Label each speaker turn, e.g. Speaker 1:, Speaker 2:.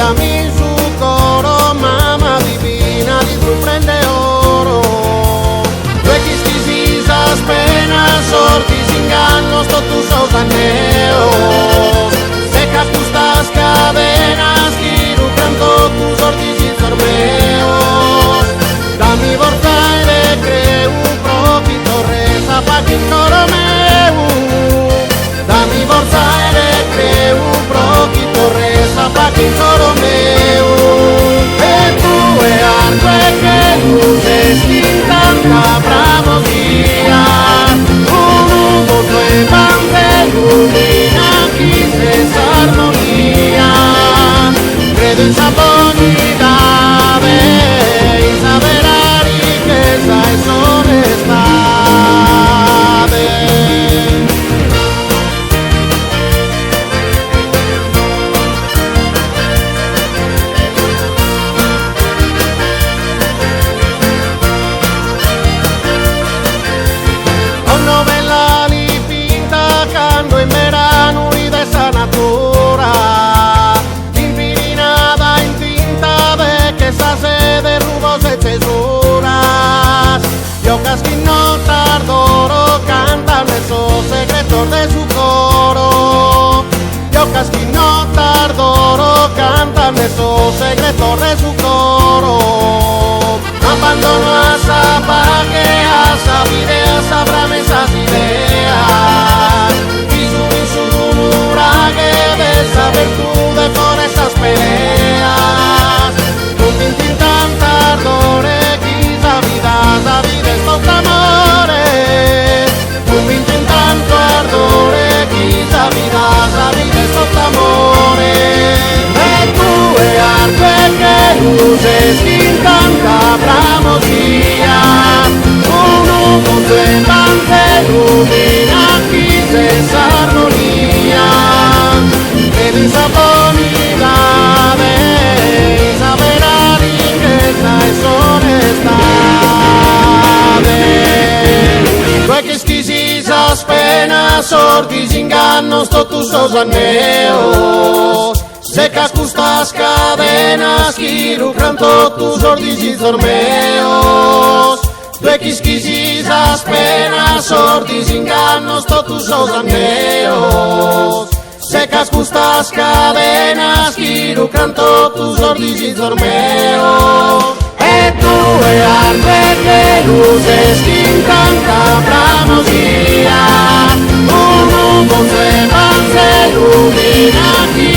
Speaker 1: Piccami su coro, mama divina di su prende oro. Tue ch'ischis sas penas, sortis, ingannos, totu sos anneos. Seca custas cadenas chi rucran totu sos disizos meos. Dami forza e recreu pro chi torret sa paghe in coro meu. Dami forza e recreu pro chi torret sa paghe in coro meu. E tue arcu 'e chelu ses chin tanta bramosia, unu votu 'e Vanzelu mi nachi ses armonia. Credo in sa bonidade, in sa vera richesa 'e s'onestade. O novella li pinta cando in beranu 'ides sa natura impirinada in tinta de chessas e de rubos e cesuras. Jocas chin notas d'oro cantande sos segretos de su coro. Jocas chin notas d'oro cantande sos segretos de su coro. M'abbandono a sa paghe, a sa fide, a sa brama 'e sas ideas. Chi sun in su nuraghe de sa virtude fora 'e sas peleas. Cunvintu in tant'ardore chi sa vida, sa vida est tot'amore. Cunvintu in tantu ardore chi sa vida, sa vida est tot'amore. E tue arcu 'e chelu ses chin tanta bramosia, unu votu 'e Vanzelu mi nachi ses armonia. Credo in sa bonidade, in sa vera richesa 'e s'onestade. Tue ch'ischis sas penas, sos disingannos, totu sos anneos. Seca custas cadenas chi rucran totu sos disizos meos. Tue ch'ischis sas penas, sos disingannos, totu sos anneos. Seca custas cadenas chi rucran totu sos disizos meos. E tue arcu 'e chelu ses chin tanta bramosia, unu votu 'e Vanzelu mi nachi.